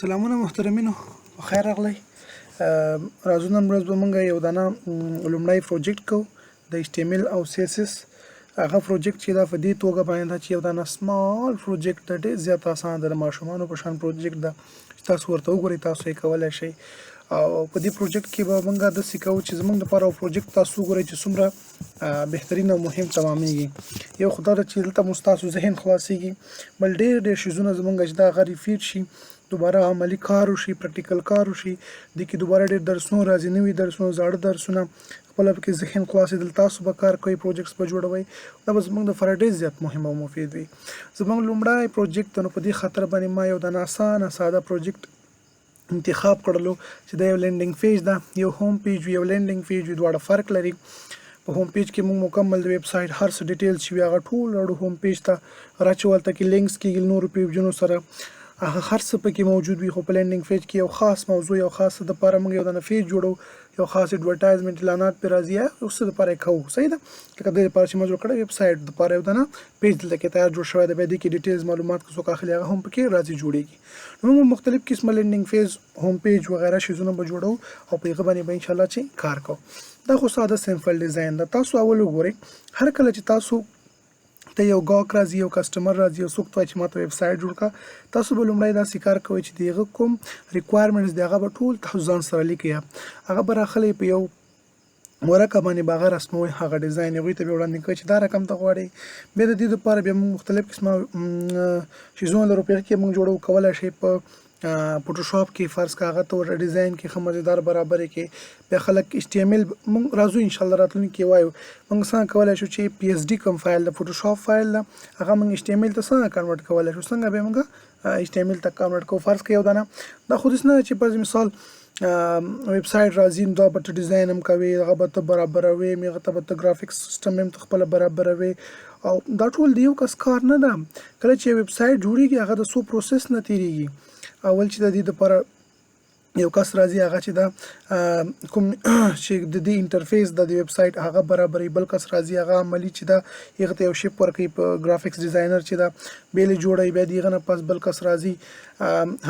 سلامونه محترمینو، په خیر راغلی. راځو، نن ورځ به مونږ یو دانه لومړی پروجیکټ کوو د HTML او CSS. هغه پروجیکټ چې دا په دې توګه باندې ده چې یو دانه سمال پروجیکټ ده، ډېر زیات اسانه ده، د ماشومانو په شان پروجیکټ ده چې تاسو ورته وګورئ، تاسو یې کولی شئ. او په دې پروجیکټ کې به مونږ داسې کوو چې زمونږ لپاره یو پروجیکټ تاسو وګورئ چې څومره بهترین او مهم تمامېږي. یو خو دا ده چې دلته مو ستاسو ذهن خلاصېږي، بل ډېر ډېر شیزونه زمونږ چې دا هغه ریپیټ شي، دوباره عملي کار وشي، پریکټیکل کار وشي. دې کې دوباره ډېر درسونه راځي، نوي درسونه، زاړه درسونه، خپله پکې ذهن خلاصېدل، تاسو به کار کوئ، پروجیکټس به جوړوئ. دا به زمونږ لپاره ډېر زیات مهم او مفید وي. زمونږ لومړی پروجیکټ ده، نو په دې خاطر باندې ما یو دانه اسانه ساده پروجیکټ انتخاب کړلو چې دا یو لینډینګ پیج ده. یو هوم پیج وي، یو لینډینګ پیج وي، دواړه فرق لري. په هوم پیج کې موږ مکمل د ویب سایټ هر څه ډیټیلز چې وي هغه ټول راوړو، هوم پیج ته راچو، هلته کې لینکس کېږي نورو پیجونو سره، هغه هر څه پکې موجود وي. خو په لینډینګ پیج کې یو خاص موضوع، یو خاص څه دپاره موږ یو دانه پیج جوړو، یو خاص اډورټایزمنټ، اعلانات پرې راځي، یو څه دپاره یې کوو. صحیح ده، لکه دې لپاره چې ما جوړ کړی ویب سایټ دپاره یو دانه پیج دلته کې تیار جوړ شوی دی، بیا دې کې ډیټیلز معلومات که څوک اخلي هغه هم پکې راځي جوړېږي. نو موږ مختلف قسمه لینډینګ پیج، هوم پیج وغیره شیزونه به جوړو او په هغه باندې به ان شاء الله چې کار کوو. دا خو ساده سمپل ډیزاین ده، تاسو اول وګورئ. هر کله چې تاسو ته یو ګاک راځي، یو کسټمر راځي، یو څوک ته وایي چې ماته ویب سایټ جوړ کړه، تاسو به لومړی داسې کار کوئ چې د هغه کوم ریکوایرمنټس دی هغه به ټول تاسو ځان سره لیکئ، هغه به راخلئ، په یو ورقه باندې به هغه رسموئ، هغه ډیزاین هغوی ته به وړاندې کوئ چې دا رقم ته غواړئ. بیا د دې لپاره بیا موږ مختلف قسمه شیزونه لرو، په هغه کې موږ جوړو کولی شئ. په فوټوشاپ کې فرض که هغه ته ورته ډیزاین کې ښه مزیدار برابرې کې. بیا خلک ایچ ټي ایم ایل موږ راځو ان شاء الله راتلونکي کې وایو موږ څنګه کولی شو چې پی ایس ډي کوم فایل د فوټوشاپ فایل ده هغه موږ ایچ ټي ایم ایل ته څنګه کنورټ کولی شو، څنګه به موږ ایچ ټي ایم ایل ته کنورټ کوو. فرض که یو دانه دا خو داسې نه ده چې فرض مثال ویب سایټ راځي نو دا به ته ډیزاین هم کوې، هغه به ته برابروې، هغه ته به ته ګرافیکس سیستم هم ته خپله برابروې، او دا ټول د یو کس کار نه ده. کله چې ویب سایټ جوړیږي هغه د څو پروسس نه تیریږي. اول چې د دې لپاره یو کس راځي، هغه چې دا کوم چې د دې انټرفیس د ویب سایټ هغه برابرې، بل کس راځي هغه عملی چې دا هغه ته یو شیپ ورکوي، په ګرافیکس ډیزاینر چې دا بیلې جوړوي. بیا د هغه نه پس بل کس راځي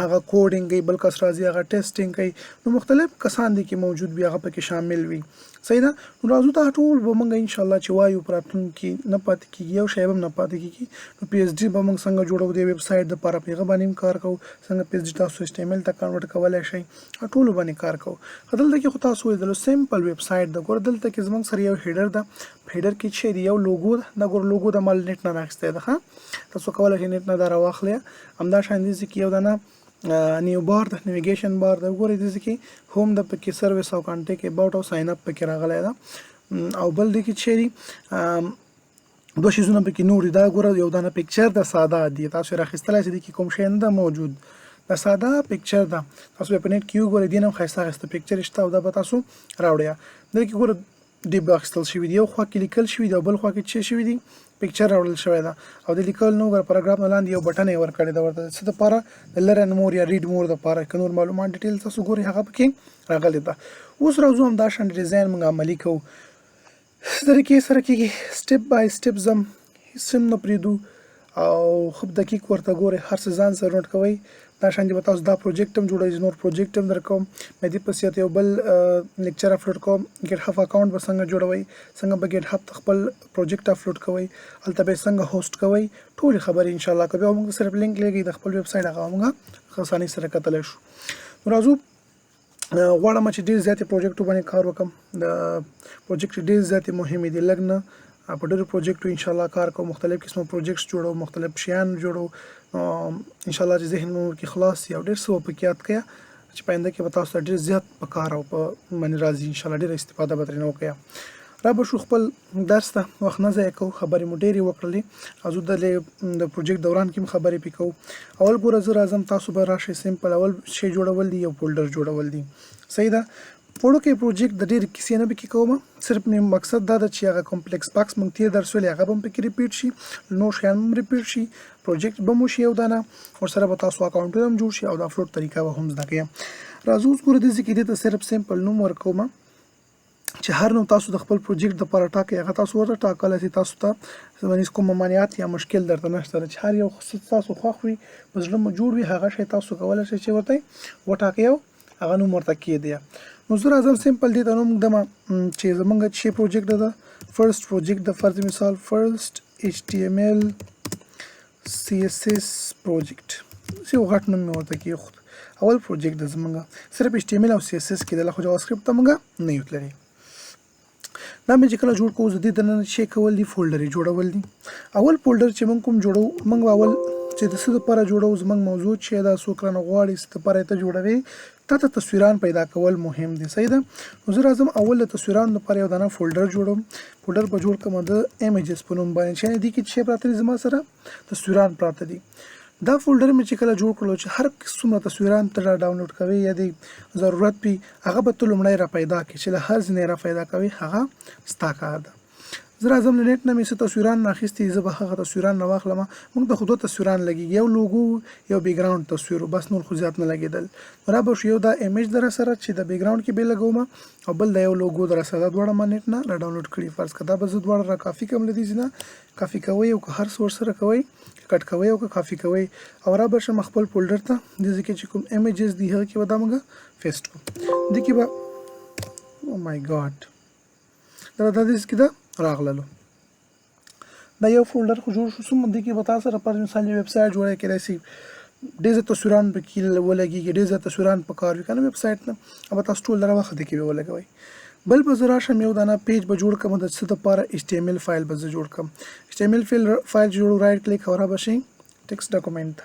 هغه کوډینګ کوي، بل کس راځي هغه ټیسټینګ کوي. نو مختلف کسان دي کې موجود وي، هغه پکې شامل وي. صحیح ده، نو راځو دا ټول به موږ ان شاء الله چې وایو په راتلونکي کې نه پاتې کېږي، یو شی به هم نه پاتې کېږي. نو پی ایس ډي به موږ څنګه جوړو د ویب سایټ دپاره، په هغه باندې هم کار کوو، څنګه پی ایس ډي تاسو ایچ ټي ایم ایل ته کنورټ کولی شئ، ټولو باندې کار کوو. خو دلته کې خو تاسو ولیدلو سمپل ویب سایټ ده. ګوره دلته کې زموږ سره یو هیډر ده، په هیډر کې چې دی یو لوګو ده، دا ګوره لوګو ده ما له نېټ نه راخیستی ده، ښه تاسو کولی شئ نېټ نه دا راواخلئ. همدا شان دې کې یو دانه نیو بار ده، نیویګیشن بار ده، وګورئ دې کې هوم ده، پکې سرویس او کانټیکټ، اباوټ او ساین اپ پکې راغلی ده. او بل دې کې چې دی دوه شیزونه پکې نور دي. دا ګوره یو دانه پکچر ده، ساده دی، تاسو یې راخیستلی شئ، دې کې کوم شی نه ده موجود، دا ساده پکچر ده، تاسو به په نېټ کې وګورئ، دې نه هم ښایسته ښایسته پکچر شته او دا به تاسو راوړئ. دې کې ګوره ډیب اخیستل شوي دي، یو خوا کې لیکل شوي دي او بل خوا کې چې شوي دي پکچر راوړل شوی ده. او د لیکل نو ګوره پاراګراف نه لاندې یو بټن یې ورکړی ده ورته، څه دپاره؟ د لرن مور یا ریډ مور دپاره، که نور معلومات ډیټیل تاسو ګورئ هغه پکې راغلی ده. اوس راځو همدا شان ډیزاین موږ عملي کوو، څه طریقې سره کېږي، سټپ بای سټپ ځم، هیڅ هم نه پرېږدو او ښه دقیق ورته ګورئ، هر څه ځان سره نوټ کوئ. دا شان دي به تاسو دا پروجیکټ هم جوړوئ، زه نور پروجیکټ هم درکوم، بیا دې پسې یو بل لیکچر اپلوډ کوم، ګیټ هب اکاونټ به څنګه جوړوئ، څنګه به ګیټ هب ته خپل پروجیکټ اپلوډ کوئ، هلته به یې څنګه هوسټ کوئ، ټولې خبرې ان شاء الله کوو. بیا موږ صرف لینک لېږئ د خپل ویب سایټ، هغه موږ اسانۍ سره کتلی شو. نو راځو، غواړم چې ډېر زیاتې پروجیکټو باندې کار وکړم، د پروجیکټ ډېر زیاتې مهمې دي، لږ نه، په ډېرو پروجیکټو ان شاء الله کار کوم، مختلف قسمه پروجیکټس جوړو، مختلف شیان جوړو. نو ان شاء الله چې ذهن مو کې خلاص شي او ډېر څه به پکې یاد کړئ چې په آینده کې به تاسو ته ډېر زیات په کار او په باندې راځي ان شاء الله، ډېره استفاده به ترېنه وکړئ. را به شو خپل درس ته، وخت نه ضایع کوو، خبرې مو ډېرې وکړلې، راځو د پروجیکټ دوران کې هم خبرې پې کوو. اول ګوره زه راځم، تاسو به راشئ، سمپل اول شی جوړول دي، یو فولډر جوړول دي. صحیح ده، وړوکی پروجیکټ د ډېرې کیسې نه پکې کوم، صرف مې مقصد دا ده چې هغه کمپلیکس باکس موږ تېر درس ویلی هغه به هم پکې ریپیټ شي، نور شیان هم ریپیټ شي، پروجیکټ به مو شي یو دانه، ورسره به تاسو اکاونټونه هم جوړ شي او د اپلوډ طریقه به هم زده کړئ. راځو اوس ګوره دې ځای کې دې ته صرف سمپل نوم ورکوم، چې هر نوم تاسو د خپل پروجیکټ لپاره ټاکئ هغه تاسو ورته ټاکلی شئ. تاسو ته زمانیز کوم ممانعت یا مشکل درته نشته چې هر یو څه تاسو خوښ وي، په زړه مو جوړ وي، هغه شی تاسو کولی شئ چې ورته وټاکئ او هغه نوم ورته کېږدئ. نو زه راځم سمپل دې ته نوم ږدم چې زمونږ چې پروجیکټ ده فرست پروجیکټ د فرض مثال فرست ایچ ټي ایم ایل سی اس اس پروجیکټ، زه یو غټ نوم مې ورته کېښود. اول پروجیکټ د زمونږ صرف ایچ ټي ایم ایل او سی اس اس کېدله، خو جاوا سکرپټ ته مونږ نه یو تللي. دا مې چې کله جوړ کوو، زه دې دننه چې کول دي فولډر یې جوړول دي. اول فولډر چې مونږ کوم جوړو، مونږ به اول چې د څه دپاره جوړو، زمونږ موضوع چې دا څوک رانه غواړي څه دپاره یې ته جوړوې، تا ته تصویران پیدا کول مهم دي، صحیح ده؟ نو زه راځم اول د تصویرانو دپاره یو دانه فولډر جوړوم. فولډر به جوړ کړم د ایمیجز په نوم باندې، چې دې کې چې پراته دي زما سره تصویران پراته دي. دا فولډر مې چې کله جوړ کړلو، چې هر څومره تصویران ته را ډاونلوډ کوي یا دې ضرورت وي، هغه به ته لومړی را پیدا کړې، چې له هر ځای نه را پیدا کوي هغه ستا کار ده. زه راځم له نېټ نه مې څه تصویران راخیستي، زه به هغه تصویران راواخلم. موږ ته خو دوه تصویران لګېږي، یو لوګو یو بیکګراوند تصویر، بس نور خو زیات نه لګېدل. نو را به شو یو دا ایمیج در سره چې د بیکګراوند کې به لګوم او بل دا یو لوګو در سره، دا دواړه ما نېټ نه را ډاونلوډ کړي. فرض که دا به زه دواړه را کافي کوم، له دې ځای نه کافي کوئ او که هر څه ورسره کوئ، کټ کوئ او که کافي کوئ، او را به شم خپل فولډر ته. دې ځای کې چې کوم ایمیجز دي هغه کې به دا موږ پیسټ کړو. دې کې به او مای ګاډ دا د دې کې دا راغللو، دا یو فولډر خو جوړ شو. څومره دې کې به تاسو سره فرض مثال یو ویب سایټ جوړی کېدای شي، ډېر زیات تصویران پکې ولګېږي، ډېر زیات تصویران په کار وي که نه ویب سایټ نه، به تاسو ټول راوخه دې کې به ولګوئ. بل به زه راشم یو دانه پیج به جوړ کړم د څه دپاره، ایچ ټي ایم ایل فایل به زه جوړ کړم. ایچ ټي ایم ایل فایل جوړو، رایټ کلیک او را به شئ ټیکسټ ډاکومنټ ته،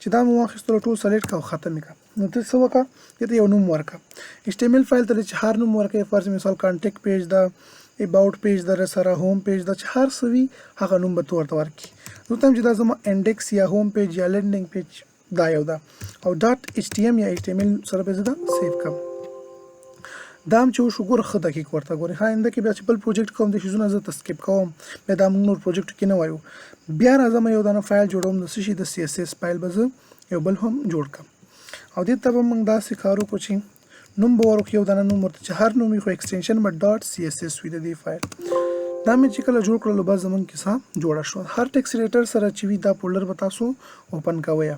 چې دا مو واخیستلو ټول سلیکټ کړه او ختم یې کړه. نو ته څه وکړه، دې ته یو نوم ورکړه. ایچ ټي ایم ایل فایل ته چې هر نوم ورکړې، فرض مثال کانټیکټ پیج ده، اباوټ پیج ده، سره هوم پیج ده، چې هر څه وي هغه نوم به ته ورته ورکړي. نو ته هم چې دا زما انډیکس یا هوم پیج یا لینډینګ پیج دا یو ده، او ډاټ ایچ ټي ایم یا ایچ ټي ایم ایل سره به زه دا سیو کړم. دا هم چې وشو، ګوره ښه دقیق ورته ګورې. ښه آینده کې بیا چې بل پروجیکټ کوم د شیزونه زه ته سکیپ کوم، بیا دا موږ نور پروجیکټ کې نه وایو. بیا راځم یو دانه فایل جوړوم د څه شي، د سی اس اس فایل به زه یو بل هم جوړ کړم، او دې ته به موږ داسې کار وکړو چې نوم به ورکړو، یو دانه نوم ورته چې هر نوم وي خو اکسټنشن به ډاټ سی اس اس وي د دې فایل. دا مې چې کله جوړ کړلو، بس زموږ کیسه جوړه شوه. هر ټیکس ایډیټر سره چې وي دا فولډر به تاسو اوپن کوئ.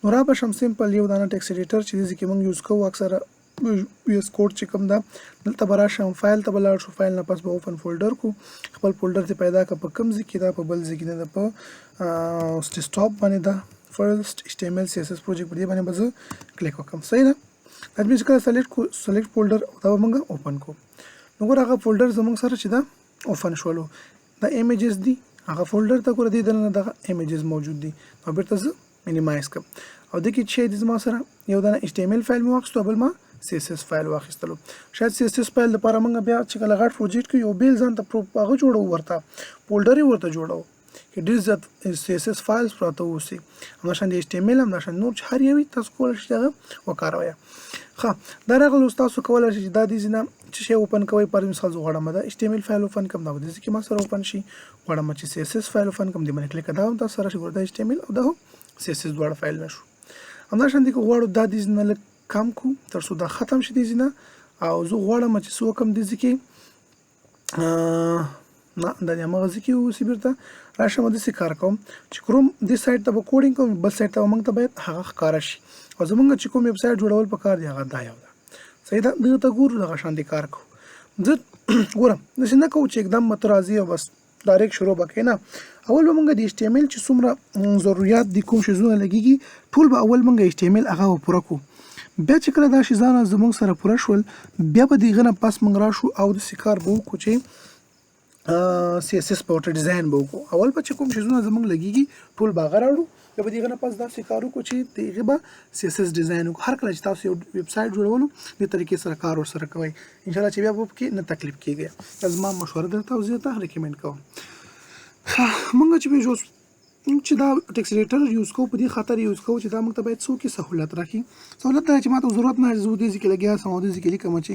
نو را به شم سمپل یو دانه ټیکس ایډیټر چې دې ځای کې موږ یوز کوو اکثره وی اس کوډ چې کوم ده، دلته به راشم فایل ته به لاړ شو، فایل نه پس به اوپن فولډر کو، خپل فولډر ته پیدا که په کوم ځای کې ده، په بل ځای کې نه ده، په ډیسکټاپ باندې ده، فرست ایچ ټي ایم ایل سی اس اس پروجیکټ، په دې باندې به زه کلیک وکړم. صحیح ده؟ دا مې چې کله سلیکټ کو، سلیکټ فولډر، او دا به موږ اوپن کو. نو ګوره هغه فولډر زموږ سره چې ده اوپن شولو، دا ایمیجز دي هغه فولډر ته ګوره دې دننه دغه ایمیجز موجود دي. نو بیرته زه مینیمایز کړم، او دې کې چې دي زما سره یو دانه ایچ ټي ایم ایل فایل مې واخیستو، بل ما سی اس اس فایل واخیستلو. شاید سی اس اس فایل لپاره موږ بیا چې کله غټ پروجیکټ کوو یو بېل ځان ته هغه جوړوو، ورته فولډر یې ورته جوړوو چې ډېر زیات سی اس اس فایلز پراته اوسي. همداشان د ایچ ټي ایم ایل، همداشان نور چې هر یو وي تاسو کولی شئ هغه وکاروئ. ښه دا راغلو، تاسو کولی شئ چې دا دې ځای نه څه شی اوپن کوئ. پر مثال زه غواړم دا ایچ ټي ایم ایل فایل اوپن کړم، دا به دې ځای کې ما سره اوپن شي. غواړم چې سی اس اس فایل اوپن کړم، دې باندې کلیک کړم، دا هم تاسو سره شي. ګوره دا ایچ ټي ایم ایل او دا هم سی اس اس دواړه فایلونه شو. همداشان دې که غواړو دا دې ځای نه لږ کم کړو تر څو دا ختم شي دې ځای نه، او زه غواړم چې څه وکړم دې ځای کې، نه دا دې هماغه ځای کې اوسي. بېرته راشم داسې کار کوم چې کروم دې سایډ ته به کوډینګ کوم، بل سایډ ته به موږ ته باید هغه ښکاره شي، او زمونږ چې کوم ویب سایټ جوړول پکار دی هغه دا یو ده. صحیح ده؟ دغه ته ګورو، دغه شان دې کار کوو. زه ګورم داسې نه کوو چې اقدام به ته راځې او بس ډایرکټ شروع به کوې، نه، اول به موږ د ایچ ټي ایم ایل چې څومره ضروریات دي، کوم شیزونه لګېږي، ټول به اول موږ ایچ ټي ایم ایل هغه به پوره کړو. بیا چې کله دا شیزانه زموږ سره پوره شول، بیا به د هغه نه پس موږ راشو او داسې کار به وکړو چې سی اس اس په ورته ډیزاین به وکړو. اول به چې کوم شیزونه زموږ لګېږي ټول به هغه راوړو، بیا به د هغه نه پس داسې کار وکړو چې د هغې به سی اس اس ډیزاین وکړو. هر کله چې تاسو یو ویب سایټ جوړولو دې طریقې سره کار ورسره کوئ، انشاءالله چې بیا به پکې نه تکلیف کېږي. دا زما مشوره درته او زه درته ریکمنډ کوم. ښه موږ چې به اوس چې دا ټیکس ایډیټر یوز کوو، په دې خاطر یوز کوو چې دا موږ ته باید څوک سهولت راکړي. سهولت دا چې ما ته ضرورت نه زه دې ځای کې لګیا سم او دې ځای کې لیکم چې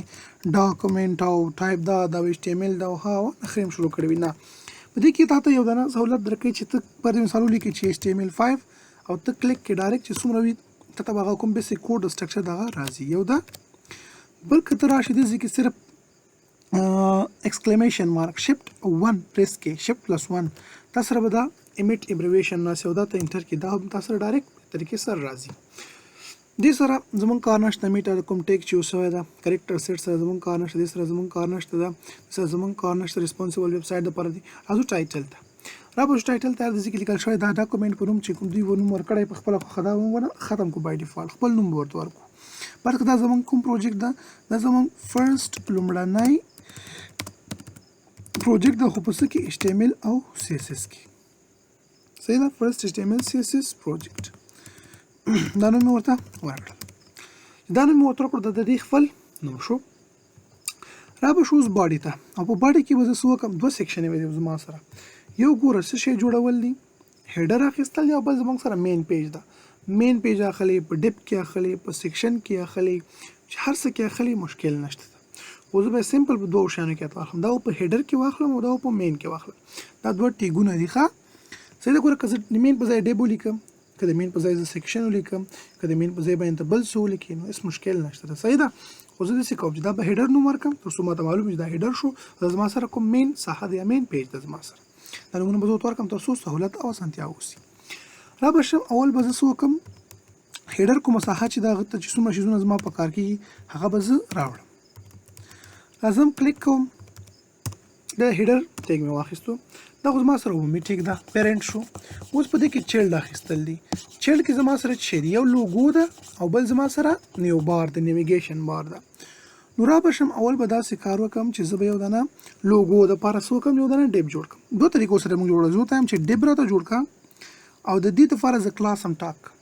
ډاکومنټ او ټایپ دا، دا ایچ ټي ایم ایل دا او ها او نخرې هم شروع کړې وي. نه، په دې کې تا ته یو دانه سهولت درکوي چې ته پر دې مثال ولیکې چې ایچ ټي ایم ایل 5 او ته کلیک کې ډایرکټ چې څومره وي ته ته به هغه کوم بیسیک کوډ سټرکچر دغه راځي. یو دا بل که ته راشې دې ځای کې صرف اکسکلیمیشن مارک شفټ 1 پریس کې شفټ پلس 1 تاسو سره به دا امیټ ابریویشن راسي او دا ته انټر کې دا هم تاسو سره ډایرکټ طریقې سره راځي. دې سره زمونږ کار نشته. میټر کوم ټیک چې وسوی ده کریکټر سیټ سره زمونږ کار نشته، دې سره زمونږ کار نشته، ده سره زمونږ کار نشته. ریسپانسیبل ویب سایټ لپاره دي. راځو ټایټل ته، را به ټایټل ته د ځکه لیکل شوی دا ډاکومنټ په نوم چې کوم دوی نوم ورکړی په خپله خوښه، دا موږ ختم کو، بای ډیفالت خپل نوم به ورته ورکو. فرض دا زمونږ کوم پروجیکټ ده، دا زمونږ فرست لومړنی پروجیکټ ده، خو په څه کې؟ HTML او CSS کې. صحیح ده، فرست HTML CSS پروجیکټ دا نوم مې ورته ورکړل، دا نوم مې ورته ورکړ، د دې خپل نوم شو. را به شو اوس باډي ته، او په باډي کې به زه څه وکړم؟ دوه سیکشنې وې زما سره، یو ګوره څه شی جوړول دي، هیډر اخیستل، یو بل زموږ سره مین پیج ده. مین پیج اخلي، په ډیپ کې اخلي، په سیکشن کې اخلي، چې هر څه کې اخلي مشکل نشته. خو زه به سمپل په دوو شیانو کې واخلم، دا په هیډر کې واخلم او دا په مین کې واخلم. دا دوه ټیګونه دي. ښه صحیح ده. ګوره که زه د مین په ځای ډیب ولیکم، که د مین په ځای زه سیکشن ولیکم، که د مین په ځای باندې بل څه ولیکې، نو هېڅ مشکل نشته ده. صحیح ده. خو زه داسې کوم چې دا به هیډر نوم ورکړم تر څو ماته معلوم شي دا هیډر شو، دا زما سره کوم مین ساحه ده یا مین پیج ده. زما سره دا نومونه به زه ورته ورکړم تر څو سهولت او اسانتیا اوسي. را به شم، اول به زه څه وکړم؟ هیډر کومه ساحه چې دا هغه ته چې څومره شیزونه زما په کار کېږي هغه به زه راوړم. راځم کلیک کوم، د هیډر ټیګ مې واخیستو، دا خو زما سره عمومي ټیګ ده، پیرنټ شو. اوس په دې کې چیلډ اخیستل دي. چیلډ کې زما سره څه شی دي؟ یو لوګو ده او بل زما سره نیو بار ده، نیویګیشن بار ده. نو را به شم، اول به داسې کار وکړم چې زه به یو دانه لوګو دپاره څه وکړم؟ یو دانه ډیب جوړ کړم. دوه طریقو سره موږ جوړو. زه ورته وایم چې ډیب راته جوړ کړه او د دې دپاره زه کلاس هم ټاک کړم.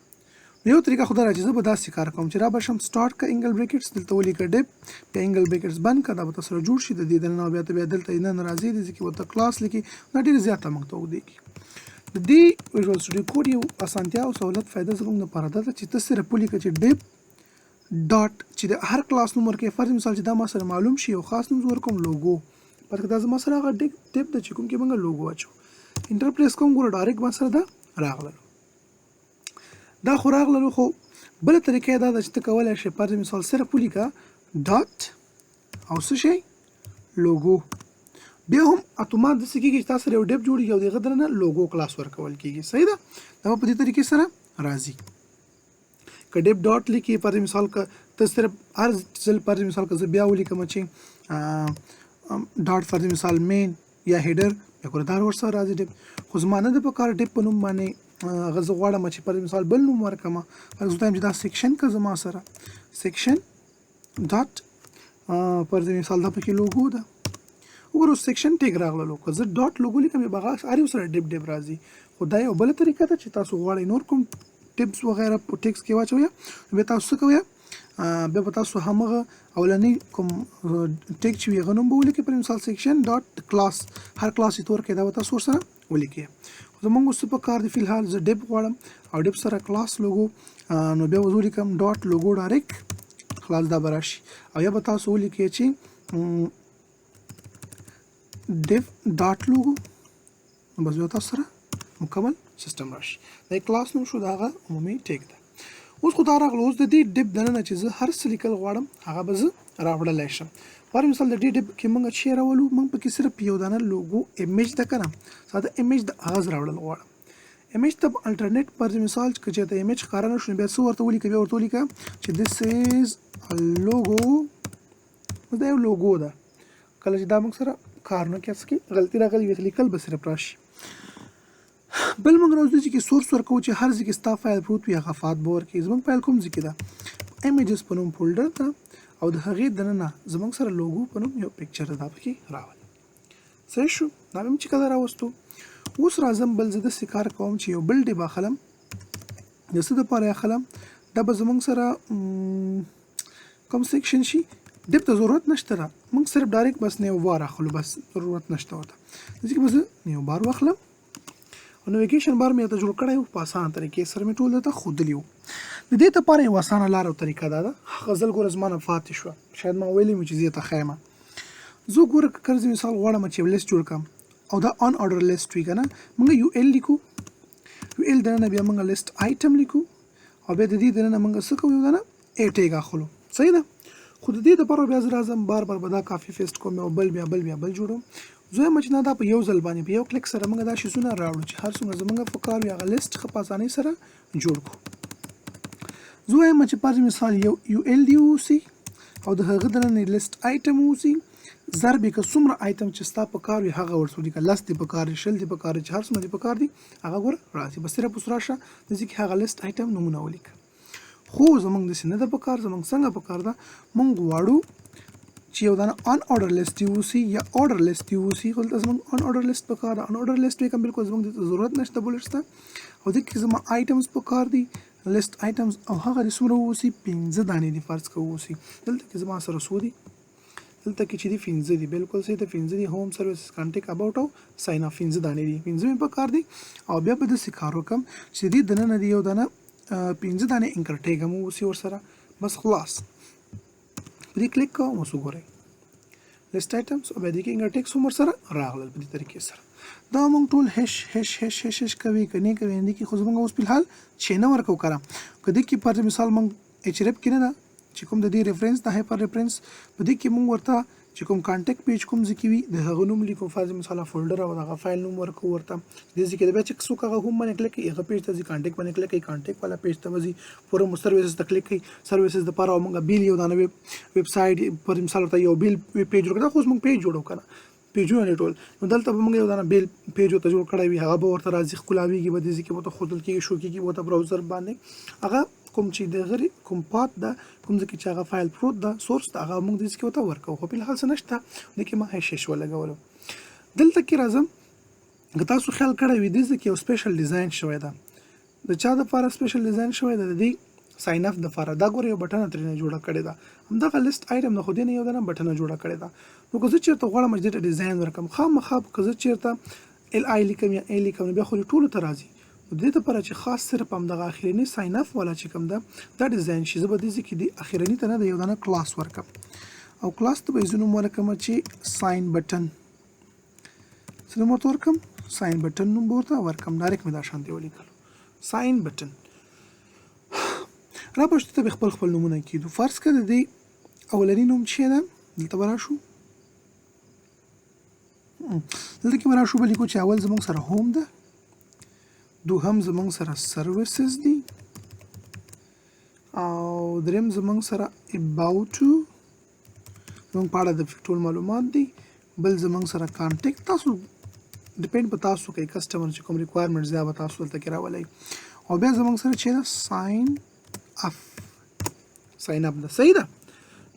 یو طریقه خو دا ده چې زه به داسې کار کوم چې را به شم، سټارټ که انګل بریکټس، دلته ولیکه ډیب، بیا انګل بریکټس بند که، دا به تاسو سره جوړ شي. د دې دننه بیا ته بیا دلته نن راځي، دې کې ورته کلاس لیکي، دا ډېره زیاته موږ ته اوږدېږي. د دې ویژوال سټوډیو کوډ یو اسانتیا او سهولت فایده زموږ لپاره دا ده چې ته صرف ولیکه چې ډیب ډاټ، چې د هر کلاس نوم ورکوې. فرض مثال چې دا ما سره معلوم شي یو خاص نوم زه ورکوم لوګو، پرته دا زما سره هغه ډیب ده چې کوم کې موږ لوګو اچو. انټر پریس کوم، ګوره ډایرکټ ما سره دا راغللو. دا خو راغللو، خو بله طریقه یې دا ده چې ته کولی شې فرض مثال صرف ولیکه ډاټ او څه شی لوګو، بیا هم اتومات داسې کېږي چې تاسو سره یو ډیب جوړېږي او د هغه درنه لوګو کلاس ورکول کېږي. صحیح ده، دا به په دې طریقې سره راځي. که ډیب ډاټ لیکې فرض مثال، که ته صرف هر ځل فرض مثال که زه بیا ولیکم چې ډاټ فرض مثال مین یا هیډر، بیا ګوره دا ورسره راځي ډیب. خو زما نه ده په کار ډیب په نوم باندې، هغه زه غواړم چې فرض مثال بل نوم ورکړم. فرض زه وایم چې دا سیکشن که زما سره سیکشن ډاټ فرض مثال دا پکې لوګو ده. وګوره اوس سیکشن ټیګ راغللو، که زه ډاټ لوګو لیکم بیا به هغه هر یو سره ډیب ډیب راځي. خو دا یو بله طریقه ده چې تاسو غواړئ نور کوم ټیپس وغیره په ټیکس کې واچوئ، بیا تاسو څه کوئ؟ بیا به تاسو همغه اولنی کوم ټیګ چې وي هغه نوم به ولیکئ، پر مثال سیکشن ډاټ کلاس، هر کلاس چې ته ورکوې دا به تاسو ورسره ولیکئ. خو زموږ اوس څه په کار دي؟ فی الحال زه ډیب غواړم او ډیب سره کلاس لوګو، نو بیا به زه ولیکم ډاټ لوګو ډایرکټ خلاص دا به راشي. او یا به تاسو ولیکئ چې ډیف ډاټ لوګو، نو بس بیا تاسو سره مکمل سیستم راشي. دا کلاس نوم شو، دا هغه عمومي ټیګ ده. اوس خو دا راغلو. اوس د دې ډیب دننه چې زه هر څه لیکل غواړم هغه به زه راوړلی شم. پر مثال د دې ډیب کې موږ چې راولو، موږ پکې صرف یو دانه لوګو ایمیج ده که نه، ساده ایمیج د هغه زه راوړل غواړم. ایمیج ته الټرنیټ پر مثال که چېرته ایمیج ښکاره نه شو، بیا څه ورته ولیکه؟ بیا ورته ولیکه چې this is a logo، دا یو لوګو ده. کله چې دا موږ سره کار نه کوي، څه کې غلطي راغلې وي، لیکل به صرف راشي. بل موږ راځو چې سورس ورکوو چې هر ځای کې ستا فایل پروت وي هغه فات به ورکوي. زموږ فایل کوم ځای کې ده؟ ایمیجز په نوم فولډر ده او د هغې دننه زموږ سره لوګو په نوم یو پکچر ده، دا پکې راولم. صحیح شو، دا مې چې کله راوستو. اوس راځم بل زه داسې کار کوم چې یو بل ډیب اخلم. د څه دپاره یې اخلم؟ دا به زموږ سره کوم سیکشن شي، ډیب ته ضرورت نشته ده، موږ صرف ډایرکټ بس نیو بار اخلو، بس ضرورت نشته ورته. ځکه به زه نیو بار واخلم او نویګیشن بار مې درته جوړ کړی و، په اسانه طریقې سره مې ټول درته ښودلي وو. د دې لپاره یوه اسانه لاره او طریقه دا ده، هغه ځل ګوره زما نه پاتې شوه، شاید ما ویلي مې چې زه یې ته ښیم. زه ګوره که قرض مثال غواړم چې یو لیست جوړ کړم او دا آن آرډر لیست وي که نه، موږ یو ایل لیکو، یو ایل دننه بیا موږ لیست آیټم لیکو او بیا د دې دننه موږ څه کوو؟ یو دنه ای ټیګ اخلو. صحیح ده. خو د دې لپاره بیا زه راځم بار بار به دا کاپي پیسټ کوم او بل بیا بل بیا بل جوړوم. زه وایم چې نه، دا په یو ځل باندې په یو کلیک سره موږ دا شیزونه راوړو چې هر څومره زموږ په کار وي هغه لیست ښه په اسانۍ سره جوړ کړو. زه وایم چې فرض مثال یو یو ال دی اوسي او د هغه دننه لیست آیټم اوسي، ضرب یې که څومره آیټم چې ستا په کار وي هغه ورته ولیکه، 10 دې په کار دي، 20 دې په کار دي، چې هر څومره دې په کار دي هغه ګوره راځي. بس صرف اوس راشه د دې کې هغه لیست آیټم نومونه ولیکه. خو زمونږ داسې نه ده په کار. زمونږ څنګه په کار ده؟ مونږ غواړو چې یو دانه ان اورډر لیست دی اوسي یا اورډر لیست دی اوسي. خو دلته زمونږ ان اورډر لیست په کار ده. ان اورډر لیست ولیکم، بالکل زمونږ دې ته ضرورت نشته بولټس ته. او دې کې زما آیټمز په کار دي، لیست آیټمز، او هغه دې څومره اوسي؟ 5 دانې دي فرض که اوسي. دلته کې زما سره څو دي؟ دلته کې چې دي 5 دي، بالکل صحیح ده، 5 دي. هوم، سرویسز، کانټیکټ، اباوټ او ساین اپ، 5 دانې دي، 5 مې په کار دي. او بیا به داسې کار وکړم چې دې دننه دي یو دانه 5 دانې انکر ټیګ هم اوسي ورسره. بس خلاص، په دې کلیک کوم، اوس وګورئ لیست آیټمز او بیا دې کې انکر ټیګس هم ورسره راغلل. په دې طریقې سره دا موږ ټول هش هش هش هش هش کوي که نه کوي دې کې. خو زموږ اوس فلحال چې نه ورکو کړه که دې کې فرض مثال موږ اچ ریپ کې نه ده چې کوم د دې ریفرنس د هایپر ریفرنس، په دې کې موږ ورته چې کوم کانټیکټ پیج کوم ځای کې وي د هغه نوم لیکو، فرض مثال فولډر او دغه فایل نوم ورکو ورته. دې ځای کې بیا چې څوک هغه هم باندې کلیک کوي هغه پیج ته ځي، کانټیکټ باندې کلیک کوي کانټیکټ والا پیج ته وځي، فورم سرویسز ته کلیک کوي سرویسز دپاره. او موږ بیل یو دانه ویب سایټ پر مثال ورته یو بیل ویب پیج جوړ کړو. خو اوس موږ پیج جوړو که نه، پیجونه دي ټول، نو دلته به موږ یو دانه بیل پیج ورته جوړ کړی وي، هغه به ورته راځي، ښکلاویږي به، دې ځای کې به ورته ښودل کېږي، شو کېږي به ورته براوزر باندې. هغه کوم چې د غری کوم پات ده، کوم ځای کې چې هغه فایل پروت ده، سورس ده، هغه موږ دې ځای کې ورته ورکوو. خو فلحال څه نشته، دې کې ما هش هش ولګولو. دلته کې راځم، که تاسو خیال کړی وي دې ځای کې یو سپیشل ډیزاین شوی ده. د چا دپاره سپیشل ډیزاین شوی ده؟ د دې ساین اپ دپاره. دا ګوره یو بټنه ترېنه جوړه کړې ده، همدغه لیست آیټم د خو دې نه یو دانه بټنه جوړه کړې ده. نو که زه چېرته غواړم چې دې ته ډیزاین ورکړم، خامخا که زه چېرته ال آی لیکم یا ای لیکم نو بیا خو دې ټولو ته راځي. نو دې دپاره چې خاص صرف همدغه اخرني ساین اپ والا چې کوم ده دا ډیزاین شي، زه به دې ځای کې دې اخرني ته نه د یو دانه کلاس ورکړم، او کلاس ته به یې زه نوم ورکړم چې ساین بټن. څه نوم ورته ورکړم؟ ساین بټن نوم به ورته ورکړم. ډایرکټ مې دا شان دی ولیکلو، ساین بټن. را به شو ته به خپل خپل نومونه کېدو. فرض کړه د دې اولني نوم چې ده، دلته به راشو، دلته کې به راشو به لیکو چې اول زموږ سره هوم ده، دوهم زموږ سره سرویسز دي، او دریم زموږ سره اباوټ، زموږ په اړه د ټول معلومات دي، بل زموږ سره کانټیکټ. تاسو ډیپند په تاسو کوي کسټمر چې کوم ریکوایرمنټس دی به تاسو دلته کې راولئ. او بیا زموږ سره چې ده ساین اپ، ساین اپ ده، صحیح ده.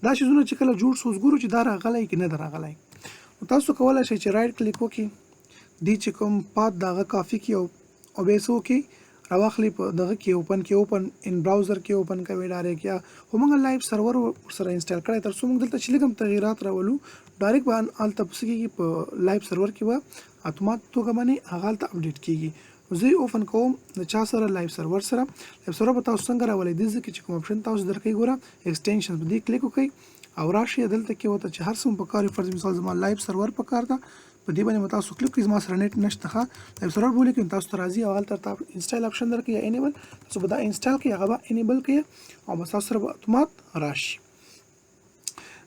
دا شیزونه چې کله جوړ سو اوس ګورو چې دا راغلی که نه ده راغلی. نو تاسو کولی شئ چې رایټ کلیک وکړئ، دې چې کوم پات د هغه کافي کې او بیا څه وکړئ راواخلئ په دغه کې اوپن کې، اوپن ان براوزر کې اوپن کوئ ډایرکټ، یا خو موږ لایف سرور ورسره انسټال کړی تر څو موږ دلته چې لږ هم تغیرات راولو ډایرکټ به هلته په څه کېږي، په لایف سرور کې به اتومات توګه باندې هغه هلته اپډیټ کېږي. نو زه یې اوپن کوم د چا سره؟ لایف سرور سره. لایف سرور به تاسو څنګه راولئ؟ دې ځای کې چې کوم اپشن تاسو درکوي ګوره ایکسټینشن، په دې کلیک وکړئ او راشئ دلته کې ورته چې هر څه مو په کار وي. فرض مثال زما لایف سرور په کار ده، په دې باندې به تاسو کلیک کړئ، زما سره نت نشته، ښه لایف سرور به ولیکئ، تاسو ته راځي او هلته تاسو انسټال اپشن درکوي یا انیبل، تاسو به دا انسټال کړئ، هغه به انیبل کړئ او بس تاسو سره به اتومات راشي.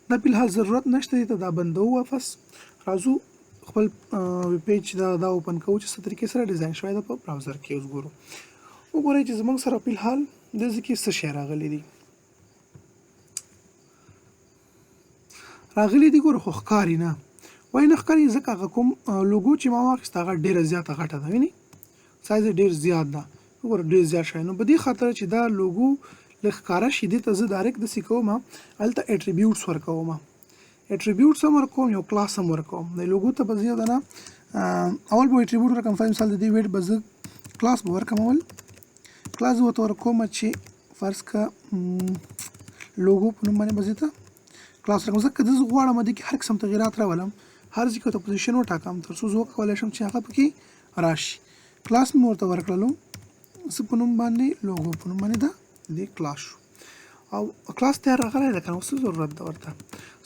دا په الحال ضرورت نشته دې ته، دا بندوو. واپس راځو خپل ویب پیج دا اوپن کوو چې څه طریقې سره ډیزاین شوی ده په براوزر کې. اوس ګورو، وګورئ چې زموږ سره په الحال دې ځای کې څه شی راغلي دي. راغلي دي ګوره، خو ښکاري نه، وایي نه ښکاري ځکه هغه کوم لوګو چې ما واخیسته هغه ډېره زیاته غټه ده، ویني سایز یې ډېر زیات ده، وګوره ډېر زیات شی. نو په دې خاطر چې دا لوګو لږ ښکاره شي دې ته زه ډایرکټ داسې کوم، هلته اټریبیوټس ورکوم، اټریبیوټس هم ورکوم، یو کلاس هم ورکوم. د لوګو ته به زه یو دانه اول به اټریبیوټ ورکوم، فرض مثال د دې ویډ به زه کلاس به ورکوم، اول کلاس به ورته ورکوم چې فرض که لوګو په نوم باندې به زه ته کلاس ورکوم، ځکه زه غواړم دې کې هر قسم تغیرات راولم، هر ځای کې ورته پوزیشن وټاکم تر څو زه وکولی شم چې هغه پکې راشي. کلاس مې ورته ورکړلو څه په نوم باندې، لوګو په نوم باندې ده دې کلاس شو. او کلاس تیار راغلی ده که نه، اوس څه ضرورت ده ورته،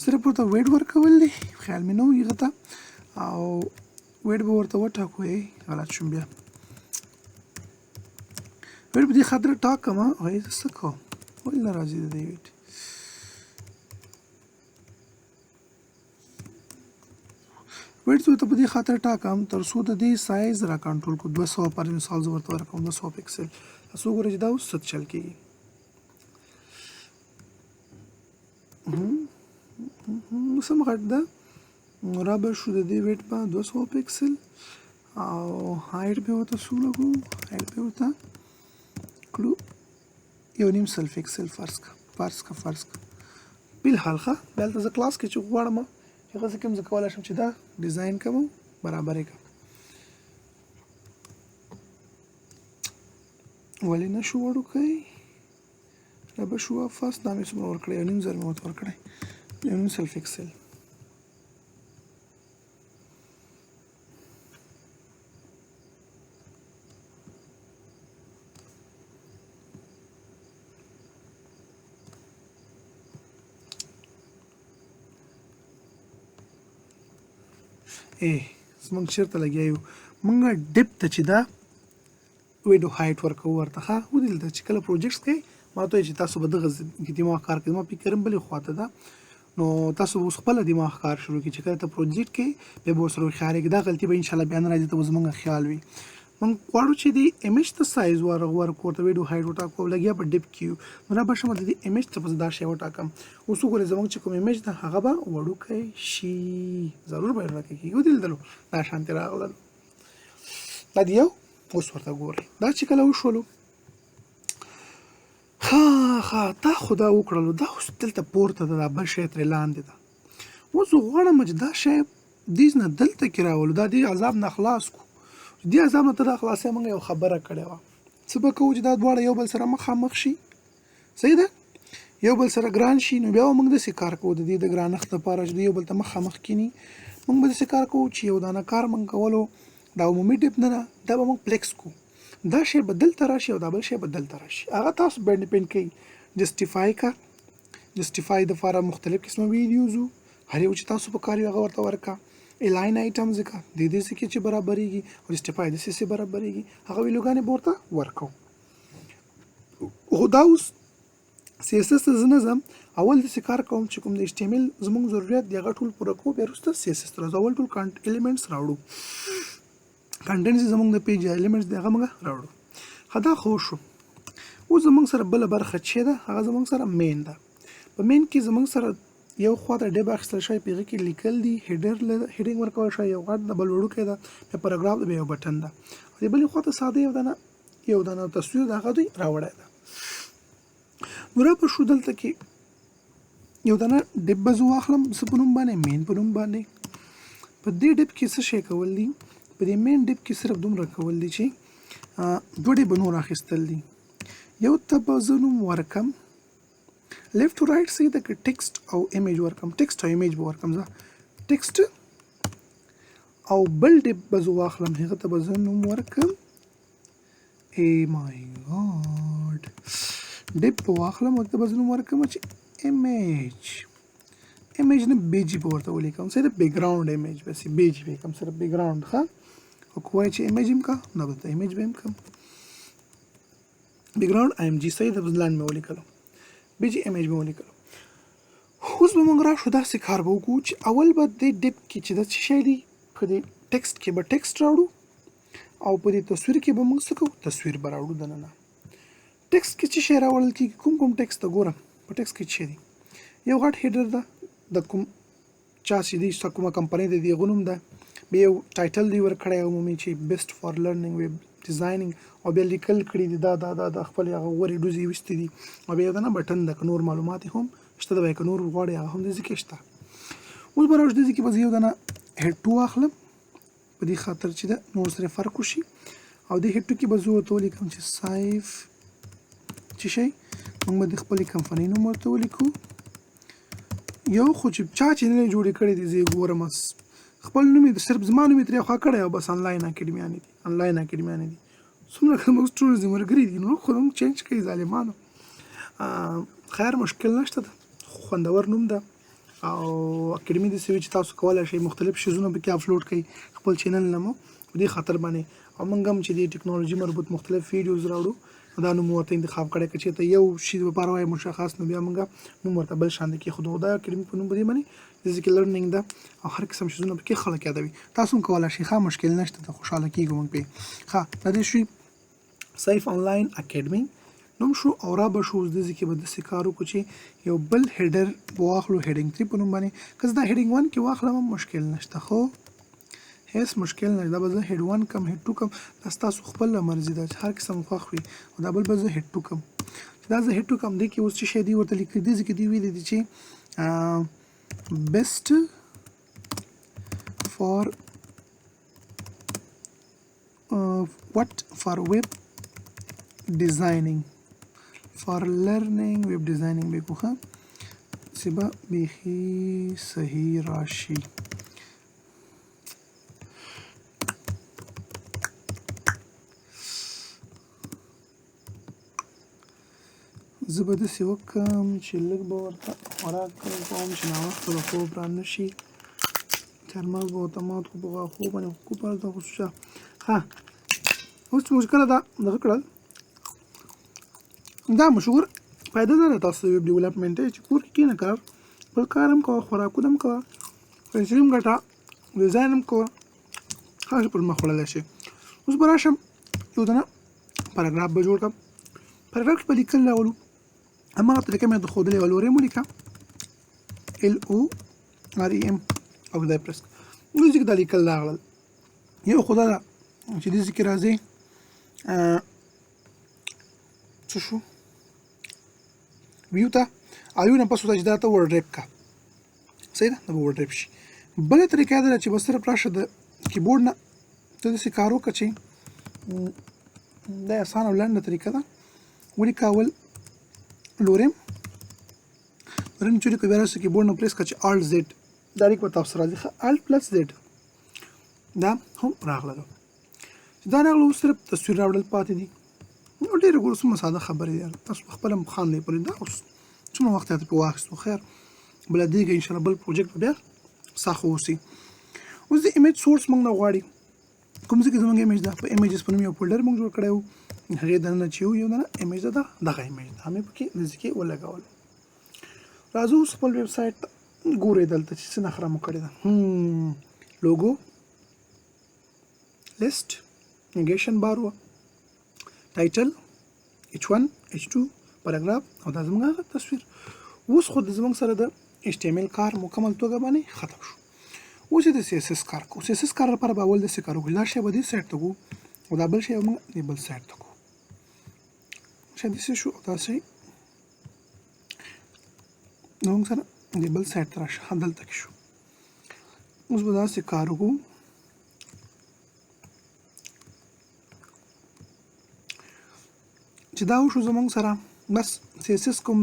صرف ورته ویډ ورکول دي، خیال مې نه و هغه ته، او ویډ به ورته وټاکو. ای غلط شوم، بیا ویډ په دې خاطر ټاکم، وایي زه څه کوم، ولې نه راځي د دې ویډ؟ ویډز ورته په دې خاطر ټاکم تر څو د دې سایز را کنټرول کو. 200 پر مثال زه ورته ورکوم 200 پیکسل. تاسو وګورئ چې دا اوس څه چل کېږي. سم غټ ده. نو را به شو د دې ویډ به 200 پیکسل او هایټ به ورته څو لګو؟ هایټ به ورته کړو 1.5 پیکسل، فرض که فرض که فرض که بالحال. ښه، بیا هلته زه کلاس کې چې غواړم هغه څه کوم، زه کولی شم چې دا ډیزاین کوم، برابر یې کړم. ولې نه شو وړوکی؟ را به شو فاست. دا مې څومره ورکړی؟ 1.5 زر مې ورته ورکړی، 1.5 پیکسل. ای زمونږ چېرته لګیا یو؟ مونږ ډیپ ته چې دا ویډیو هایټ ورکوو ورته. ښه، ودلته چې کله پروجیکټس کوي، ما ته چې تاسو به دغه کې دماغ کار کوي، ما فکر بلې خواته ده. نو تاسو اوس خپله دماغ کار شروع کړئ چې کله ته پروجیکټ کوې، بیا به ورسره هوښیارېږې. دا غلطي به انشاءالله بیا نه راځي. ته به زمونږ خیال وي، مونږ غواړو چې دې امیج ته سایز ورکو، ورته ویډیو هایټ وټاکو. لګیا په ډیپ کې یو. نو را به شم د دې امیج ته به زه دا شی وټاکم. اوس وګورئ، زمونږ چې کوم امیج ده هغه به وړوکی شي، ضرور به وړوکی کېږي. ودلدلو دا شانتې راغللو. دا دی یو. اوس ورته ګورئ دا چې کله وشولو. ښه ښه، دا خو دا وکړلو. دا اوس دلته پورته ده، دا بل شی ترې لاندې ده. اوس زه غواړم چې دا شی دې نه دلته کې راولو، دا دې عذاب نه خلاص کړو. دې عذاب نه ته دا خلاصې. موږ یو خبره کړې وه، څه به کوو چې دا دواړه یو بل سره مخامخ شي؟ صحیح ده، یو بل سره ګران شي. نو بیا موږ داسې کار کوو، د دې د ګرانښت لپاره چې یو بل ته مخامخ کینی، موږ به داسې کار کوو چې یو دانه کار موږ کولو. دا عمومي ډیپ نه ده، دا به موږ فلیکس کو. دا شی به دلته راشي او دا بل شی به دلته راشي. هغه تاسو باندې ډیپند کوي. جسټیفای کا، جسټیفای د لپاره مختلف قسمه ویډیوز، هر یو چې تاسو په کار یو هغه ورته ورکا. الاین آیټم ځکه د دې څه کې چې برابرېږي او جسټیفای د څه برابرېږي، هغه ویلوګانې به ورته ورکو. خو دا اوس سی اس اس ته زه نه ځم. اول داسې کار کوم چې کوم د ایچ ټي ایم ایل زموږ ضرورت دی هغه ټول پوره کوو، بیا وروسته سی اس اس ته راځو. اول ټول کانټ ایلیمنټس راوړو، کنټینټس زموږ د پیج ایلیمنټس دی هغه موږ راوړو. ښه، دا خو شو. اوس زموږ سره بله برخه چې ده هغه زموږ سره مین ده. په مین کې زموږ سره یو خوا ته ډب اخیستل شوی، په هغه کې لیکل دي، هیډر هیډینګ ورکول شوی، یو غټ ده، بل وړوکی ده، بیا پاراګراف ده، بیا یو بټن ده. او د بلې خوا ته ساده یو دانه تصویر د هغه دوی راوړی ده. نو را به شو دلته کې یو دانه ډب به زه واخلم. څه په نوم باندې؟ مین په نوم باندې. په دې ډب کې څه شی کول دي؟ په دې مین ډب کې صرف دومره کول دي چې دوه ډب نور اخیستل دي. یو ته به زه نوم ورکم لیفت ټو رایټ، صحیح ده که ټیکسټ او ایمیج ورکم؟ ټیکسټ او ایمیج به ورکم زه، ټیکسټ. او بل ډب به زه واخلم، هغه ته به زه نوم ورکم، ای مای ګاډ، ډب به واخلم، ورته به زه نوم ورکم چې ایمیج، ایمیج نه بیجی به ورته ولیکم، صرف بیکګراوند ایمیج، بس بیجی به کوم، صرف بیکګراوند. ښه، او که وایي چې ایمیج هم کا، نو به ایمیج به هم کوم، بیکګراوند ایم جی. صحیح ده، لاندې مې ولیکلو، بیجی ایمیج مې ولیکلو. اوس به موږ راشو، داسې کار به وکړو چې اول به دې ډیپ کې چې دا څه شی دی، په دې ټیکسټ کې به ټیکسټ راوړو او په دې تصویر کې به موږ څه کوو؟ تصویر به راوړو دننه. ټیکسټ کې څه شی راوړل کېږي؟ کوم کوم ټیکسټ ته ګوره، په ټیکسټ کې څه دی؟ یو غټ هیډر ده، د کوم چا چې دی، کومه کمپنۍ ده، د هغه نوم ده. بیا یو ټایټل دی ورکړی عمومي چې بیسټ فار لرنینګ ویب ډیزاینینګ، او بیا لیکل کړي دي دا دا دا د خپل هغه غورې ډوزې ویستې دي. او بیا دنه بټن ده، که نور معلومات هم شته ده، که نور غواړي هغه هم دې ځای کې شته. اوس به راشو دې ځای کې به زه یو دانه هیډ ټو واخلم په دې خاطر چې ده نور سره فرق وشي. او دې هیډ ټو کې به زه ورته ولیکم چې سایف چې شی، موږ به د خپلې کمپنۍ نوم ورته ولیکو. یو خو چې چا چې نه جوړې کړې دي، زه یې ګورم، خپل نوم یې صرف زما نوم یې ترې خوا کړی او بس. انلاین اکیډمیانې دي، انلاین اکیډمیانې دي. څومره زموږ ټول ملګري دي، نو خو نوم چینج کوي ظالمانو. خیر، مشکل نشته ده، خوندور نوم ده او اکیډمي داسې وي چې تاسو کولی شئ مختلف شیزونه پکې اپلوډ کړئ خپل چینل نه مو په دې خاطر باندې. او موږ هم چې د ټکنالوژي مربوط مختلف ویډیوز راوړو. دا نوم ورته انتخاب کړی. که چېرته یو شي لپاره وایي مشخص، نو بیا موږ نوم ورته بل شان کې خو دا اکیډمي په نوم به دې باندې د ځکه لرنینګ ده او هر قسم شیزونه پکې خلک یادوي. تاسو هم کولای شئ، ښه مشکل نشته، ته خوشحاله کیږو موږ پې. ښه د دې شوي سیف انلاین اکیډمي نوم شو او را به شو. اوس دې ځای کې به داسې کار وکړو چې یو بل هیډر به واخلو هیډینګ 3 په نوم باندې. که زه دا هیډینګ 1 کې واخلم هم مشکل نشته، خو هیڅ مشکل نشته. دا به زه هیډ 1 کم، هیډ 2 کم، دا ستاسو خپله مرضي ده چې هر قسم خوښ وي. او دا بل به زه هیډ 2 کم، چې دا زه هیډ 2 کم، دې کې اوس څه شی دی ورته لیکلي. دې ځای کې دی ویلي دي چې بیسټ فار what for web designing for learning web designing به کوخه چې به بیخي صحیح راشي. زه به داسې وکړم چې لږ به ورته خوراک کم کوم چې ناوخته به خوب را نه شي. چارمغز به ورته مات کړو په غاښو باندې، خو کوپر ته خو څه. ښه اوس چې موږ کله دا دغه کړل، دا مشهور فایده ده تاسو د ویب ډیولپمنټ چې کور کې کښېنه، کار خپل کار هم کوه، خوراکونه هم کوه، پیسې هم ګټه، ډیزاین هم کوه، هر څه پر مخ وړلی شي. اوس به راشم یو دانه پاراګراف به جوړ کړم. پاراګراف کې به لیکل راولو، هماغه طریقه مې درته ښودلې وه. لوریم ولیکه، ال او ار ای ام، او دا پرس. نو ځکه دا لیکل راغلل. یو خو دا ده چې دې ځای کې راځي څه شو ویو ته او یو نه پس ورته چې دا ته ورډریپ کا، صحیح ده، دا به ورډریپ شي. بله طریقه دا ده چې بس صرف راشه د کیبورډ نه ته داسې کار وکړه چې دا اسانه او لنډه طریقه ده. ولیکه اول لوریم، لوریم چې ولیکو بیا راشه کیبورډ نه پریس کړه چې آلټ زیډ، دا لیک به تاسو راځي. ښه آلټ پلس زیډ دا هم راغله. چې دا راغله اوس صرف تصویر راوړل پاتې دي. نو ډېره ګوره څومره ساده خبرې دي، تاسو په خپله هم خاندئ پرې. دا اوس څومره وخت یې پرې واخیستو. خیر بله دیږه انشاءالله بل پروجیکټ به بیا سخت اوسي. اوس د ایمیج سورس موږ نه غواړي، کوم ځای کې زموږ ایمیج ده، په ایمیجز په نوم یو فولډر موږ جوړ کړی وو، هغې دننه چې یو دننه ایمیج ده، دا دغه ایمیج ده، مې پکې دې ځای کې ولګولو. راځو اوس خپل ویب سایټ ته ګورئ دلته چې څه نخره مو کړې ده. لوګو، لیست، نیګیشن بار وه، ټایټل، H1، H2، پاراګراف او دا زموږ هغه تصویر. اوس خو د زموږ سره د HTML کار مکمل توګه باندې ختم شو. اوس یې د CSS کار کوو. CSS کار لپاره به اول داسې کار وکړو، دا شی به دې سایډ ته کوو او دا بل شی به موږ دې بل سایډ ته کوو. شی داسې شو او داسې زموږ سره دې بل سایډ ته راشه، ښه دلته کې شو. اوس به داسې کار وکړو چې دا وشو زموږ سره، بس CSS کوم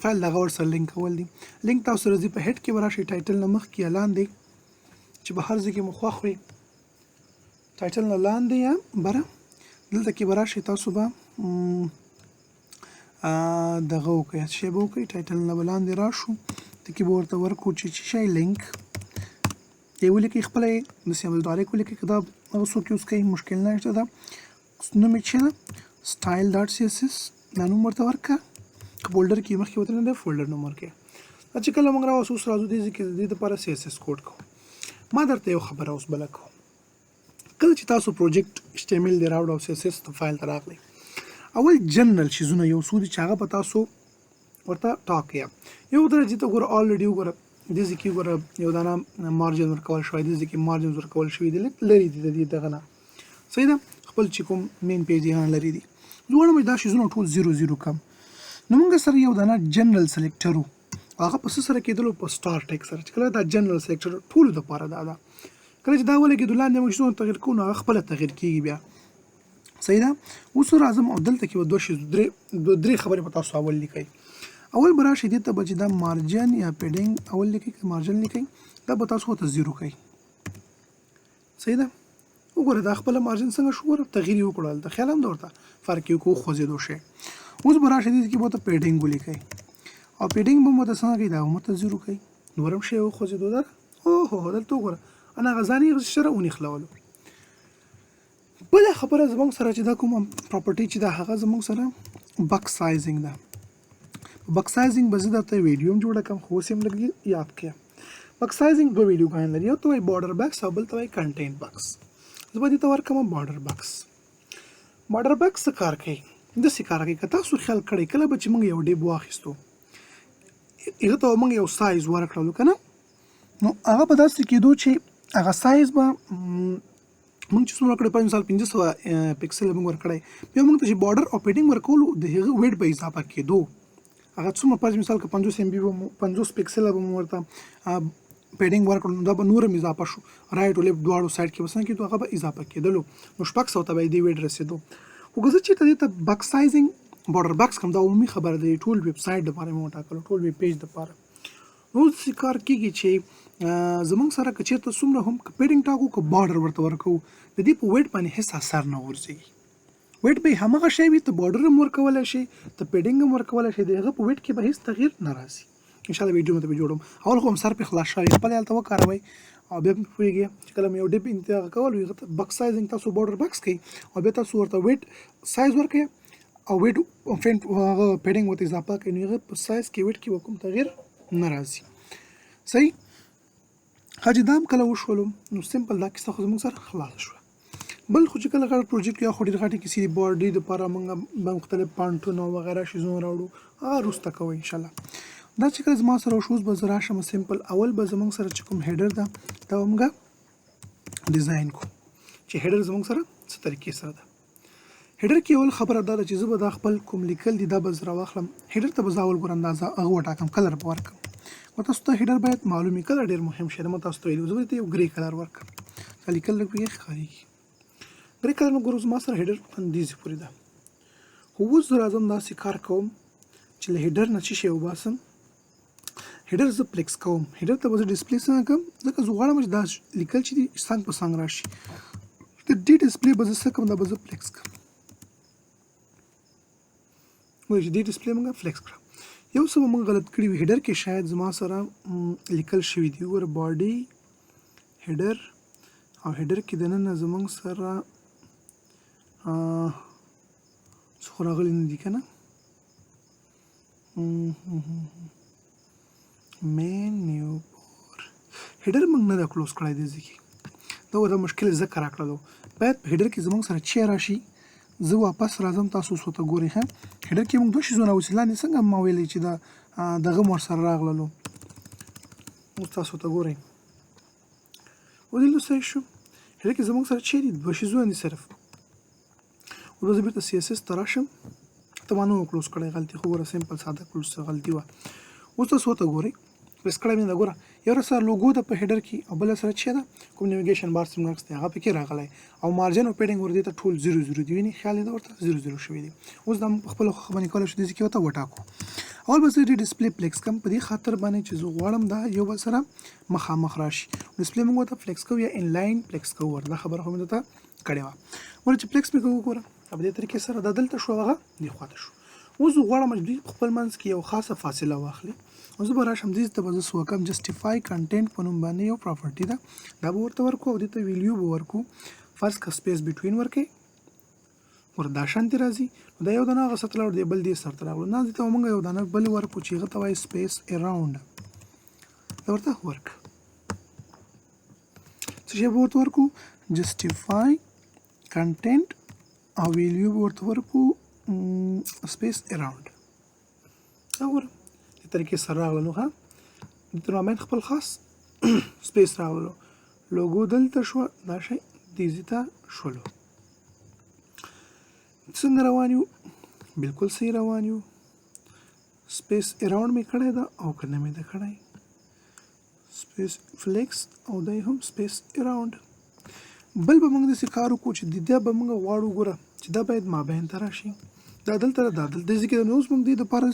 فایل دغه ورسره لینک کول دي. لینک تاسو راځي په هډ کې به راشي، ټایټل نه مخکې یا لاندې، چې په هر ځای کې مو خوښ وي، ټایټل نه لاندې یا بره دلته کې به راشي. تاسو به دغه وکړئ، څه شی به وکړئ، ټایټل نه به لاندې راشو، دې کې به ورته ورکړو چې څه شی لینک یې ولیکئ، خپله یې داسې ډایرکټ ولیکئ. که دا هغه څوک یوز کوي مشکل نه شته. دا نوم یې څه ده، سټایل ډاټ سی اس اس، دا نوم ورته ورکړه. که فولډر کې مخکې ورته نه دی، فولډر نوم ورکړئ. دا چې کله موږ راوستو اوس راځو دې ځای کې د دې دپاره سی اس اس کوډ کوو. ما درته یو خبره اوس بله کوم. کله چې تاسو پروجیکټ HTML دی راوړو او سی اس اس فایل ته راغلی، اول جنرال شیزونه یو څو دي چې هغه به تاسو ورته ټاک یا یو درجه ته ګوره. آلریډي وګوره دې ځای کې ګوره یو دانه مارجن ورکول شوی، دې ځای کې مارجن ورکول شوی دی، لږ لرې دي د دې دغه نه، صحیح ده، خپل چې کوم مین پیج دی هغه لرې دي. زه غواړم چې دا شیزونه ټول زیرو زیرو کړم. نو موږ سره یو دانه جنرال سلیکټر و، هغه په څه سره کېدلو، په سټار ټیک سره. چې کله دا جنرال سلیکټر ټولو دپاره دا ده، کله چې دا ولګېدو لاندې موږ شیزونه تغیر کوو نو هغه خپله تغیر کېږي بیا، صحیح ده. اوس راځم او دلته کې به دوه شیز درې، دوه درې خبرې به تاسو اول لیکئ. اول به راشئ دې ته به چې دا مارجن یا پیډینګ اول لیکئ، که مارجن لیکئ دا به تاسو ورته زیرو کړئ، صحیح ده. وګوره دا خپله مارجن څنګه شو، ګوره تغیر یې وکړو، هلته خیال هم ده ورته فرق یې وکړو، وخوځېدو شی. اوس به راشئ دې کې به ورته پیډینګ ولیکئ او پیډینګ به مو ورته څنګه کوئ، دا به مو ورته زیرو کړئ. نور هم شی وخوځېدو ده، اوهو دلته وګوره انا هغه ځان یې سره ونښلولو. بله خبره زموږ سره چې دا کومه پراپرټي چې دا هغه زموږ سره بکس سایزینګ ده. بکس سایزینګ به زه درته ویډیو هم جوړه کړم، خو اوس یې هم لږ یاد کړه. بکس سایزینګ دوه ویډیوګانې لري، یو ته وایي بارډر بکس او بل ته وایي کنټینټ بکس. زه به دې ته ورکړم بارډر بکس. بارډر بکس څه کار کوي؟ داسې کار کوي، که تاسو خیال کړئ کله به چې موږ یو ډیب واخیستو هغه ته موږ یو سایز ورکړلو که نه، نو هغه به داسې کېدو چې هغه سایز به موږ چې څومره کړی، په مثال 500 پیکسل موږ ورکړی، بیا موږ ته چې بارډر او پیډینګ ورکولو د هغه ویټ به اضافه کېدو. هغه څومره فرض مثال که 50 ام بي به 50 پیکسل به مو ورته پیډینګ ورکړو، نو دا به نور هم اضافه شو، رایټ او لیفت دواړو سایډ کې به څنګه کېدو، هغه به اضافه کېدلو، نو 600 ته به یې دې ویټ رسېدو. خو که زه چېرته دې ته بکس سایزینګ بارډر بکس کوم، دا عمومي خبره ده، ټول ویب سایټ دپاره مې وټاکلو، ټول ویب پیج دپاره، نو اوس داسې کار کېږي چې زمونږ سره که چېرته څومره هم که پیډینګ ټاکو که بارډر ورته ورکوو، د دې په ویټ باندې هېڅ اثر نه غورځېږي. ویټ به یې همغه شی وي، ته بارډر هم ورکولی شي، ته پیډینګ هم ورکولی شي، د هغه په ویټ کې به هېڅ تغییر نه راځي. ان شاء الله ویډیو مې ته به جوړوم. اول خو هم سر پې خلاص شوی، خپل هلته وکاروئ او بیا پرې پوهېږئ چې کله مې یو ډیپ انتهاء کول وي، هغه ته بکس سایزینګ تاسو بارډر بکس کوي او بیا تاسو ورته ویټ سایز ورکوئ او ویټ فینټ هغه پیډینګ ورته اضافه کوي، نو هغه په سایز کې ویټ کې به کوم تغییر نه راځي. صحیح ښه چې دا هم کله وشولو، نو سمپل دا کیسه خو زموږ سره خلاصه شوه. بل خو چې کله غټ پروجیکټ یا خو ډېر غټې کیسې دي، باډي دپاره موږ به مختلف پانټونه او وغیره شیزونه راوړو، هغه وروسته کوو انشاءالله. دا چې کله زما سره وشو، اوس به زه راشم سمپل اول به زموږ سره چې کوم هیډر ده دا به موږ ډیزاین کړو چې هیډر زموږ سره څه طریقې سره ده. هیډر کې اول خبره دا ده چې زه به دا خپل کوم لیکل دي دا به زه راواخلم، هیډر ته به زه اول ګوره اندازه هغه وټاکم، کلر به ورکړم. و تاسو ته هیډر باید معلوم وي، کلر ډېر مهم شی دی. ما تاسو ته ویلي وو زه به دې ته یو ګرې کلر ورکړم، دا لیکل لږ پکې ښکارېږي. ګرې کلر نو ګورو زما سره هیډر دې ځای پورې ده، خو اوس زه راځم داسې کار کوم چې له هیډر نه څه شی وباسم. هیډر زه فلیکس کوم، هیډر ته به زه ډیسپلی څنګه کوم، ځکه زه غواړم چې دا لیکل چې دي څنګ په څنګ راشي. د دې ډیسپلی به زه څه کوم، دا به زه فلیکس کوم. وایي چې دې ډیسپلی موږ فلیکس کړه. یو څه به موږ غلط کړي وي، هیډر کې شاید زما سره لیکل شوي دي. وګوره باډي هیډر او هیډر کې دننه زموږ سره څه خو راغلي نه دي که نه. مینیو بور هیډر موږ نه ده کلوز کړی دی ځکه دا ورته مشکل ځکه راکړلو. باید په هیډر کې زموږ سره چی راشي. زه واپس راځم، تاسو اوس ورته ګورئ. ښه هیډر کې موږ دوه شیزونه اوس لاندې څنګه ما ویلې چې دا دغه مو ورسره راغللو، اوس تاسو ورته ګورئ. ودې صحیح شو. هیډر کې زموږ سره چی دي، دوه شیزونه دي صرف. اوس به زه بېرته سی اس اس ته راشم. ته ما نه و کلوز کړی غلطي، خو ګوره سمپل ساده کلوز غلطي وه. اوس تاسو ورته ګورئ، پرس کړی مې ده. ګوره یو سره لوګو ده په هیډر کې او بل سره چې ده کوم نیویګیشن بار څنګه عکس دی هغه پکې راغلی او مارجن او پیډینګ ور دې ته ټول 0 0 دي. ویني خیال یې ده ورته 0 0 شوي دي. اوس دا موږ په خپله خوښه باندې کولی شو دې ځای کې ورته وټاکو. اول به زه دې ډیسپلی فلیکس کړم، په دې خاطر باندې چې زه غواړم دا یو بل سره مخامخ راشي. ډیسپلی موږ ورته فلیکس کوو یا انلاین فلیکس کوو ورته، دا خبره خو مې درته کړې وه. ګوره چې فلیکس مې کوو، ګوره په دې طریقې سره دا دلته شو هغه دې خواته شو. اوس زه غواړم چې دوی په خپل منځ کې یو خاصه فاصله واخلي. اوس زه به راشم دې ته به زه څه وکړم، جسټیفای کنټینټ په نوم باندې یو پراپرټي ده، دا به ورته ورکړو او دې ته ویلیو به ورکړو. فرض که سپیس بټوین ورکړئ، ور دا شانتې راځي. نو دا یو دانه هغه سر ته لاړو، دی بل دې سر ته راغلو. نه دې ته به موږ یو دانه بل ورکړو چې هغه ته وایي سپیس اراوند، دا ورته ورکړه. څه شی به ورته ورکړو؟ جسټیفای کنټینټ او ویلیو به ورته ورکړو سپیس اراوند. دا ګوره دې طریقې سره راغللو. ښه دې تر مابین خپل خاص سپیس راغللو. لوګو دلته شوه، دا شی دې ځای ته شولو. څنګه روان یو؟ بالکل صحیح روان یو. سپیس اراوند مې کړی ده او که نه مې ده کړی؟ سپیس فلیکس او دی هم سپیس اراوند. بل به موږ داسې کار وکړو چې دا به موږ غواړو ګوره چې دا باید مابین ته راشي، دا دلته ده، دا دلته دې ځای کې ده. نو اوس موږ دې دپاره